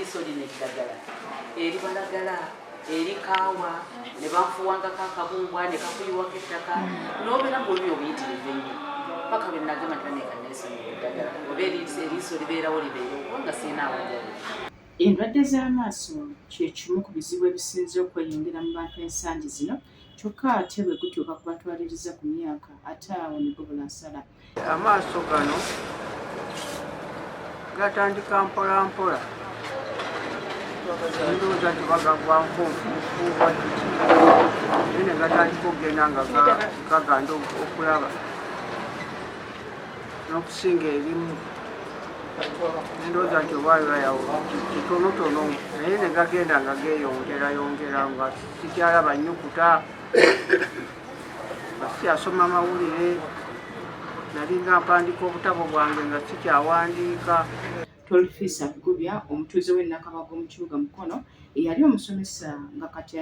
Eriiso lino eddagala eribalagala, erikaawa, ne banfuwangako akabumbwa ne kakuyiwako ettaka, n'obeera ng'olumya obuyitirivu ennyo, paka lwe nagamba nti baneka neesonyiwa eddagala, oba eriiso libeerawo libeerewo, kubanga sirina awanjawulo. Endwadde z'amaaso kye kimu ku bizibu ebisinze okweyongera mu bantu ensangi zino, kyokka ate bwe gutuuka ku batwaliriza ku myaka ate awo ne gubula nsala. Amaaso gano gatandika mpola mpola, ndowooza nti bagagwa nfunfuufu kiki, naye ne gatandika okugenda nga gaganda okulaba n'okusinga erimu. Nendowooza nti oba kitonotono, naye ne gagenda nga geeyongerayongera, nga sikyalaba nnyukuta, nga sikyasoma mawulire. Nalinga mpandiika obutabo bwange, nga sikyawandiika. Tolfisa Gubya, omutuuze w'e Nakabago mu kibuga Mukono, eyali omusomesa nga kati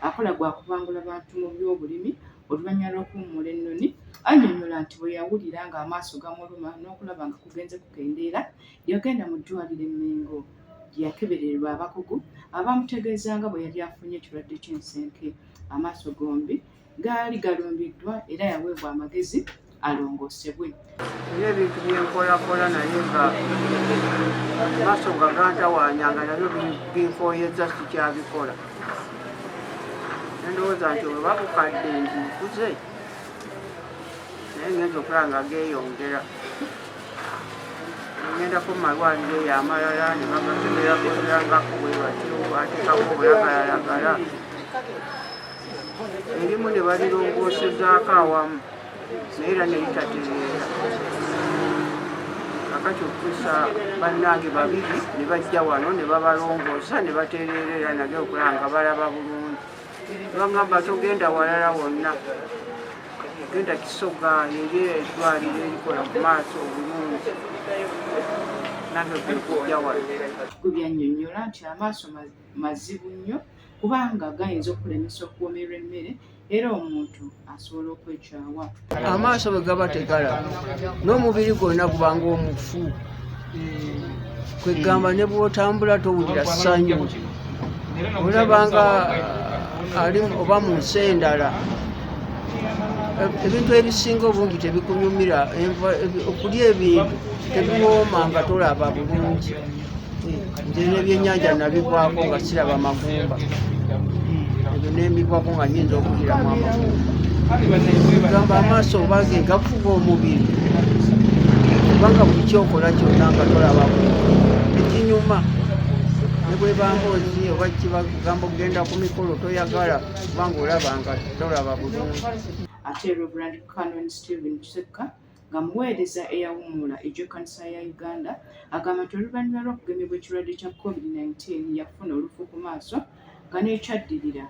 akola gwa kubangula bantu mu by'obulimi oluvannyuma lw'okuwummula ennoni, annyonnyola nti bwe yawulira ng'amaaso gamuluma n'okulaba nga kugenze kukendeera, yagenda mu ddwaliro e Mengo gye yakebererwa abakugu abamutegeeza nga bwe yali afunye ekirwadde ky'ensenke. Amaaso gombi gaali galumbiddwa era yaweebwa amagezi alongoosebwe. Era ebintu byenkolakola, naye nga maaso nga gantawaanya, nga nabyo binkooyeza, sikyabikola. Nendowooza nti oba bukadde, nti nkuze, naye ngenza okulaba nga geeyongera. Ngendako mu malwaliro eyo amalala ne bagakeberangako bwe batyo, bateekako obulagalalagala, erimu ne balirongoosezaako awamu, naye era ne litatereera. Kakati okutuusa bannange babiri ne bajja wano ne babalongoosa ne batereera, era nabyo okulaba nga balaba bulungi. Bagamba togenda walala wonna, genda Kisoga, eri eddwaliro erikola ku maaso obulungi. Nange kwe kujja wano. Gubya annyonnyola nti amaaso mazibu nnyo, kubanga gayinza okulemesa okuwoomerwa emmere era omuntu asobola okwekyawa. Amaaso bwe gaba tegalaba, n'omubiri gwonna gubanga omufu. Kwegamba ne bw'otambula towulira ssanyu, olabanga ali oba mu nsi endala. Ebintu ebisinga obungi tebikunyumira, okulya ebintu tebiwooma nga tolaba bulungi. Nze n'ebyennyanja nabigwako nga siraba magumba, ebyo nembigwako nga nyinza okuliramu amagumba. Gamba amaaso oba ge gafuga omubiri, kubanga buli kyokola kyonna nga tolaba bulungi tekinyuma. Ne bweba mboozi oba kibagamba okugenda ku mikolo, toyagala, kubanga olaba nga tolaba bulungi. Ate Reverend Canon Stephen Kisekka, nga muweereza eyawummula egy'ekkanisa ya Uganda, agamba nti oluvannyuma lw'okugemebwa ekirwadde kya COVID-19 yafuna olufu ku maaso, nga n'ekyaddirira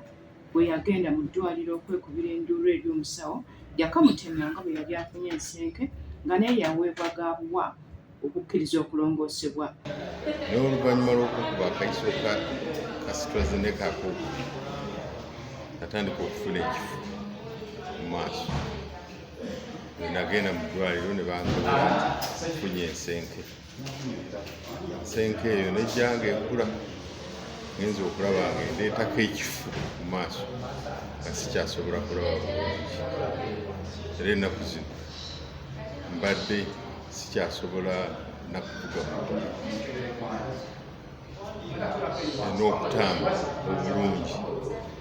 bwe yagenda mu ddwaliro okwekubira enduulu eri omusawo, yakamutemya nga bwe yali afunye ensenke, nga naye yaweebwa gaabuwa okukkiriza okulongoosebwa. Naye oluvannyuma lw'okukuba akayiso ka AstraZeneca akokubiri, natandika okufuna ekifo mu maaso. Nagenda mu ddwaliro ne bankebera nti nfunye ensenke. Ensenke eyo nejjanga ekula, ngenza okulaba nga endeetako ekifu mu maaso, nga sikyasobola kulaba bulungi. Era ennaku zino mbadde sikyasobola nakuvuga motoka n'okutambula obulungi,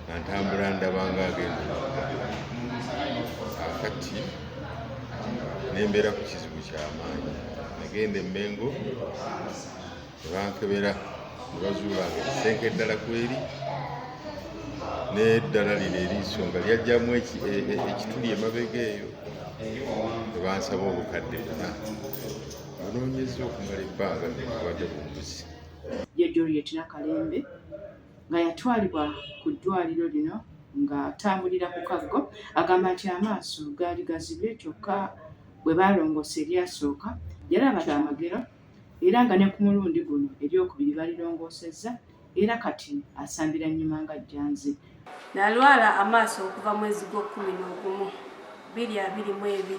nga ntambula ndaba nga agenda. Akati nembeera ku kizibu kyamaanyi. Nagenda e Mengo ne bankebera ne bazuula nga ekisenke eddala kweri, n'eddala lino eriiso nga lyajjamu ekituli emabega eyo, ne bansaba obukadde 400. Bunoonyezza okumala ebbanga bubadde bumbuzi. Ye Juliet Nakalembe, nga yatwalibwa ku ddwaliro lino ng'atambulira ku kaggo, agamba nti amaaso gaali gazibye, kyokka bwe baalongoosa eryasooka yalaba kyamagero, era nga ne ku mulundi guno eryokubiri balirongosezza, era kati asambira nnyuma nga jjanzi. Nalwala amaaso okuva mwezi gw'okkumi n'ogumu 2022.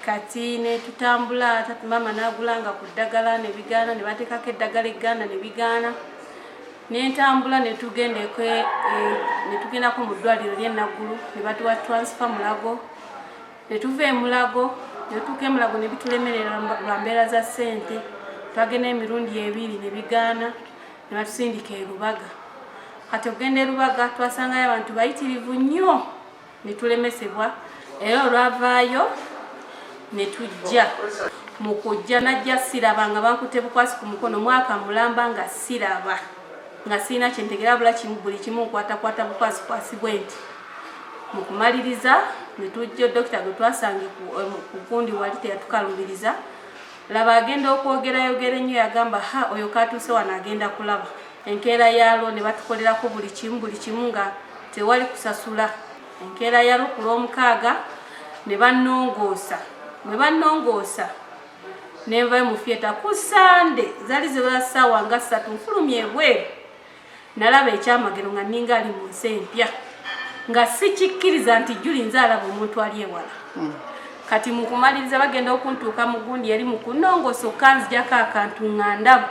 Kati ne tutambula, maama n'agulanga ku ddagala ne bigaana, ne bateekako eddagala egganda ne bigaana. Ne ntambula ne tugenda ne tugendako mu ddwaliro ly'e Naggulu ne batuwa transfer Mulago. Ne tuva e Mulago, ne tutuuka e Mulago ne bitulemerera lwa mbeera za ssente. Twagenda emirundi ebiri ne bigaana, ne batusindika e Lubaga. Kati okugenda e Lubaga twasangayo abantu bayitirivu nnyo ne tulemesebwa, era olwavaayo ne tujja. Mu kujja najja siraba, nga bankutte bukwasi ku mukono mwaka mulamba nga siraba, nga sirina kye ntegeera, bula kimu, buli kimu nkwatakwata bukwasikwasi bwe nti. Mu kumaliriza ne tujja, dokita gwe twasange ku gundi wali teyatukalubiriza. Laba agenda okwogerayogera ennyo, yagamba ha oyo katuuse wano agenda kulaba. Enkeera yaalwo ne batukolerako buli kimu, buli kimu nga tewali kusasula. Enkeera yaalwo ku Lwomukaaga ne bannongoosa, bwe bannongoosa ne nvayo mu theatre. Ku Sande zaali ziwera ssaawa nga 3, nfulumye ebweru, nalaba ekyamagero nga nninga ali mu nsi empya, nga sikikkiriza nti Juli nze alaba omuntu ali ewala. Kati mu kumaliriza bagenda okuntuuka mu gundi eri mu kunnongoosa okkanzijako akantu nga ndaba,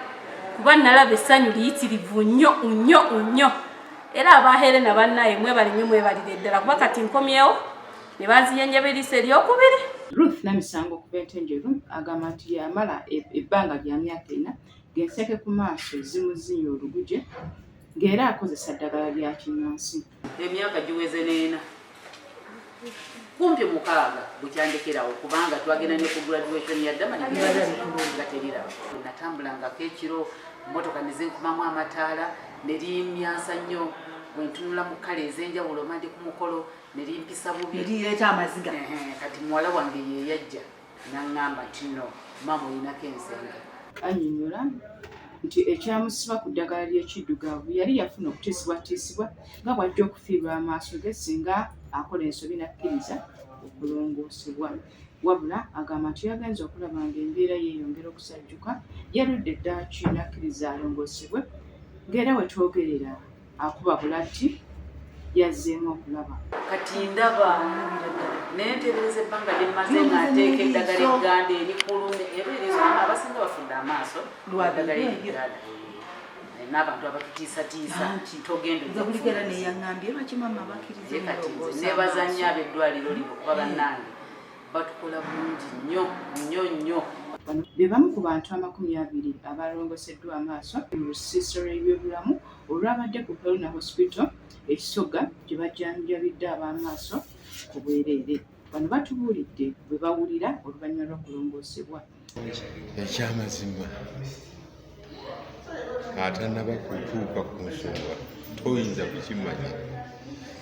kuba nalaba essanyu liyitirivu nnyo nnyo nnyo. Era aba Helena bannaye mwebale nnyo, mwebalire ddala, kuba kati nkomyewo ne banzijanjaba eriiso eryokubiri. Ruth Namisango okuva Entenjeru agamba nti yamala ebbanga lya myaka 4 ng'enseke ku maaso zimuzinya oluguje, ng'era akozesa ddagala lya kinnansi. Emyaka giweze n'ena kumpi 6 bukyandekerawo, kubanga twagenda ne ku graduation ya Dama nga teriraba. Natambulangako ekiro, motoka ne zinkumamu amataala ne limyansa nnyo. Bwe ntunula mu kkala ez'enjawulo oba ndi ku mukolo ne limpisa bubi, nerireeta amaziga. Kati muwala wange ye yajja n'aŋŋamba nti no maama olinako ensenge. Annyonnyola nti ekyamusiba ku ddagala ly'ekiddugavu yali yafuna okutiisibwatiisibwa nga bw'ajja okufiirwa amaaso ge singa akola ensobi n'akkiriza okulongoosebwa. Wabula agamba nti yagenze okulaba ng'embeera yeeyongera okusajjuka, yaludde ddaaki n'akkiriza alongoosebwe, ng'era we twogerera akuba bulatti, yazzeemu okulaba. Kati ndaba naye nteebereza ebbanga lye mmaze nga nteeka eddagala egganda erikulume era eriiso. Abasinga bafudde amaaso eddagala erigganda n'abantu abatutiisatiisa, togenda. Nze buligera neyaŋŋambye lwaki maama bakkiriza. Naye kati nze neebaza nnyo ab'eddwaliro lino, kuba bannange batukola bulungi nnyo nnyo nnyo. Bano be bamu ku bantu 20 abalongoseddwa amaaso mu lusiisira lw'ebyobulamu olwabadde ku Helena Hospital e Kisoga, gye bajjanjabidde ab'amaaso ku bwereere. Bano batubuulidde bwe bawulira oluvannyuma lw'okulongoosebwa. Ekyamazima, atannaba kutuuka ku nsonga toyinza kukimanya,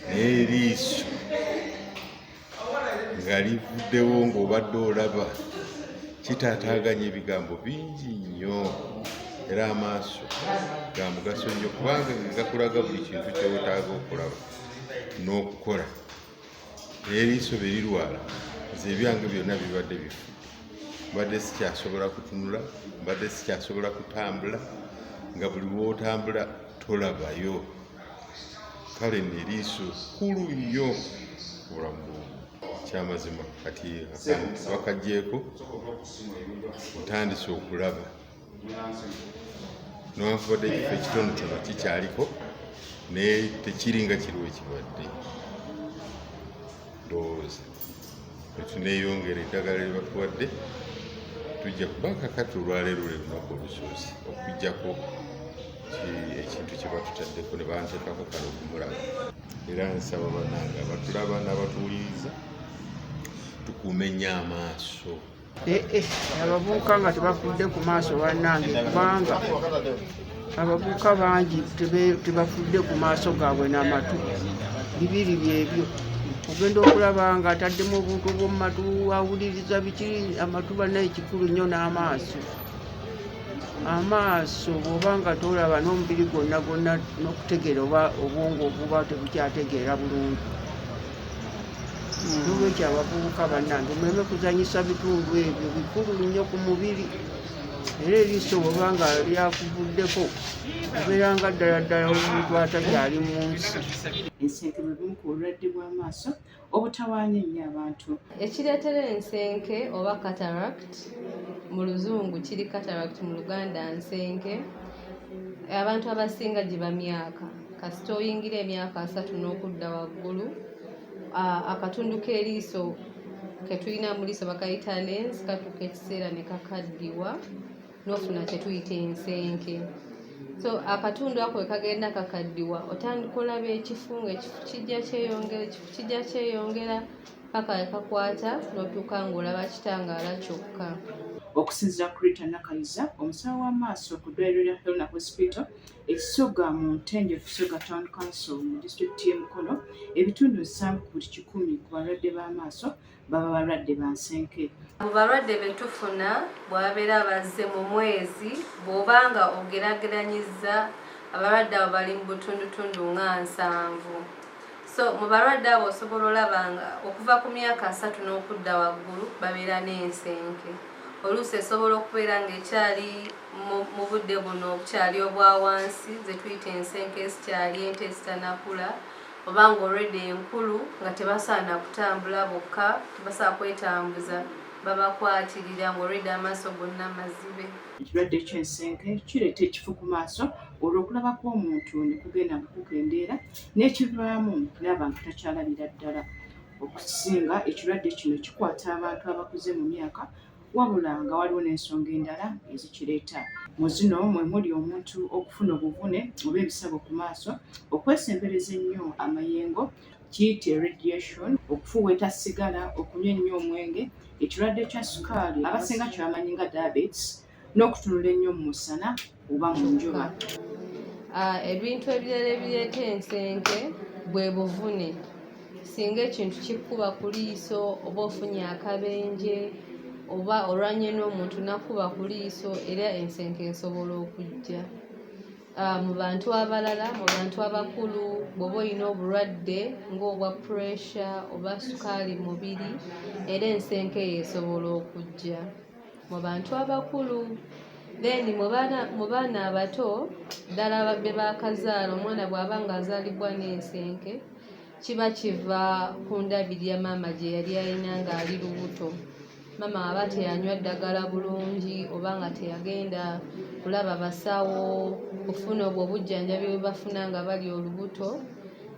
naye eriiso nga livuddewo ng'obadde olaba kitaataaganya ebigambo bingi nnyo. Era amaaso ga mugaso nnyo, kubanga gakulaga buli kintu kyewetaaga okulaba n'okukola. Naye eriiso bwe lirwala, nze ebyange byonna bibadde bifudde, mbadde sikyasobola kutunula, mbadde sikyasobola kutambula, nga buli lw'otambula tolabayo. Kale nno eriiso kkulu nnyo obulamu bw'omuntu. Kyamazima kati akantu bakaggyeko, otandise okulaba, newankubadde ekifo ekitonotono kikyaliko, naye tekiringa kiriwo ekibadde. Ndowooza bwetuneeyongera eddagala lye batuwadde tujja kuba kakati. Olwaleero lwe lunaku olusoose okuggyako ekintu kye batutaddeko ne banteekako kale okumulaba. Era nsaba bannange abatulaba n'abatuwuliriza, tukuume nnyo amaaso. Abavubuka nga tebafudde ku maaso, bannange, kubanga abavubuka bangi tebafudde ku maaso gaabwe n'amatu. Bibiri byebyo ogenda okulaba nga ataddemu obuntu obw'omu matu, awuliriza biki. Amatu bannaye kikulu nnyo n'amaaso. Amaaso bw'oba nga tolaba, n'omubiri gwonna gwonna n'okutegeera oba obwongo obuba tebukyategeera bulungi. Nolwekyo abavubuka bannange, muleme kuzanyisa bitundu ebyo, bikulu nnyo ku mubiri. Era eriiso bw'oba nga lyakuvuddeko obeera nga ddala ddala omuntu atakyali mu nsi. Ensenke bwe bumu ku bulwadde bw'amaaso obutawaanya ennyo abantu. Ekireetera ensenke oba cataract mu Luzungu kiri cataract mu Luganda nsenke. Abantu abasinga giba myaka. Kasita oyingira emyaka 30 n'okudda waggulu, akatundu k'eriiso ke tulina mu liiso bakayita lens katuuka ekiseera ne kakaddiwa n'ofuna kye tuyita ensenke. So akatundu ako we kagenda kakaddiwa otandika olaba ekifu ng'ekifu kijja kyeyongera, ekifu kijja kyeyongera paka we kakwata n'otuuka ng'olaba kitangaala kyokka. Okusinziira ku Rita Nakayiza, omusawo w'amaaso ku ddwaliro lya Helena Hospital e Kisoga mu Ntenjeru Kisoga Town Council mu disitulikiti y'e Mukono, ebitundu 70 ku buli kikumi ku balwadde b'amaaso baba balwadde ba nsenke. Mu balwadde be tufuna bw'abeera bazze mu mwezi, bw'oba nga ogeraageranyizza abalwadde abo bali mu butundutundu nga 70. So mu balwadde abo osobola olaba nga okuva ku myaka 30 n'okudda waggulu babeera n'ensenke. Oluusi esobola okubeera ng'ekyali mu budde buno obukyali obwa wansi ze tuyita ensenke ezikyali ento ezitanakula, oba ng'olwedde enkulu nga tebasaana kutambula bokka, tebasaana kwetambuza, babakwatirira ng'olwedde amaaso gonna mazibe. Ekirwadde ky'ensenke kireeta ekifu ku maaso olw'okulaba kw'omuntu ne kugenda nga kukendeera n'ekivaamu n'aba nga takyalabira ddala. Okusinga ekirwadde kino kikwata abantu abakuze mu myaka wabula nga waliwo n'ensonga endala ezikireeta. Mu zino mwe muli omuntu okufuna obuvune oba ebisago ku maaso, okwesembereza ennyo amayengo, kiyite radiation, okufuweeta sigala, okunywa ennyo omwenge, ekirwadde kya sukaali abasinga kye bamanyi nga diabetes, n'okutunula ennyo mu musana oba mu njuba. Ebintu ebirala ebireeta ensenke bwe buvune. Singa ekintu kikuba ku liiso oba ofunye akabenje oba olwanye n'omuntu n'akuba ku liiso, era ensenke esobola okujja. Mu bantu abalala, mu bantu abakulu, bw'oba olina obulwadde ng'obwa pressure oba sukaali mubiri, era ensenke eyo esobola okujja mu bantu abakulu. Then mu baana abato ddala be baakazaala, omwana bw'aba ng'azaalibwa n'ensenke kiba kiva ku ndabirira maama gye yali alina ng'ali lubuto. Maama aba teyanywa ddagala bulungi oba nga teyagenda kulaba basawo kufuna obwo obujjanjabi bwe bafuna nga bali olubuto,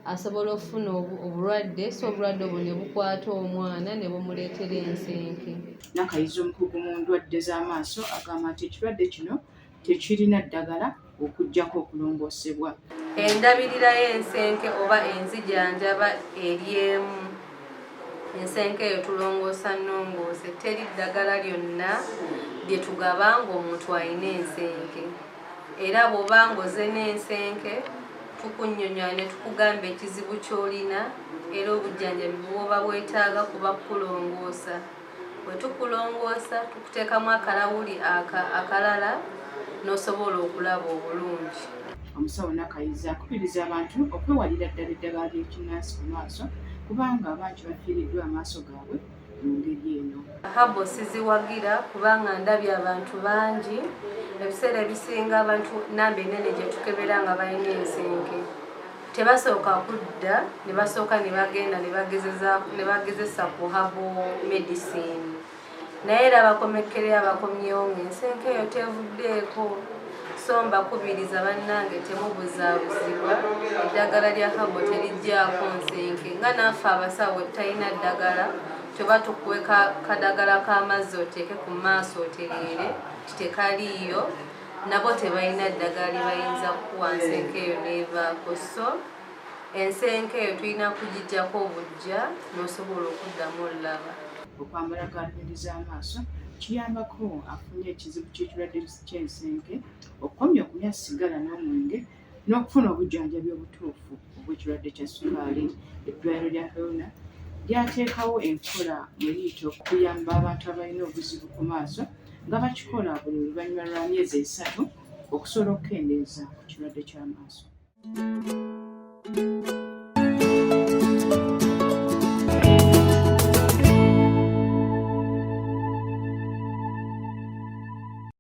asobola okufuna obulwadde, so obulwadde obwo ne bukwata omwana ne bumuleetera ensenke. Nakayiza omukugu mu ndwadde z'amaaso agamba nti ekirwadde kino tekirina ddagala okuggyako okulongoosebwa. Endabirira y'ensenke oba enzijanjaba eri emu. Ensenke eyo tulongoosa nnongoose, teri ddagala lyonna lye tugaba ng'omuntu alina ensenke. Era bw'oba ng'ozze n'ensenke tukunnyonnyola ne tukugamba ekizibu ky'olina, era obujjanjabi bw'oba bwetaaga kuba kukulongoosa. Bwe tukulongoosa tukuteekamu akalawuli akalala n'osobola okulaba obulungi. Omusawo Nakayiza akubiriza abantu okwewalira ddala eddagala ly'ekinnansi ku maaso kubanga bangi bafiiriddwa amaaso gaabwe mu ngeri eno. Habo siziwagira kubanga ndabye abantu bangi ebiseera ebisinga abantu namba ennene gye tukebera nga balina ensenke tebasooka kudda ne basooka ne bagenda ne bagezesa ku herbal medicine, naye era bakomekkerera bakomyewo ng'ensenke eyo tevuddeeko. So mbakubiriza bannange temubuzaabuzibwa, eddagala lya herbal teriggyaako nsenke. Nga naffe abasawo bwe tutalina ddagala tuba tukuwe kadagala k'amazzi oteeke ku maaso otereere tekaliiyo, nabo tebalina ddagala lye bayinza kukuwa nsenke eyo n'evaako. So ensenke eyo tulina kugiggyako obuggya n'osobola okuddamu olaba. Okwambala gaalubindi z'amaaso kiyambako afunye ekizibu ky'ekirwadde ky'ensenke okukomya okunywa sigala n'omwenge n'okufuna obujjanjabi obutuufu obw'ekirwadde kya sukaali. Eddwaliro lya Helena lyateekawo enkola mwe liyita okuyamba abantu abalina obuzibu ku maaso nga bakikola buli luvannyuma lwa myezi 3 okusobola okukendeeza ku kirwadde ky'amaaso.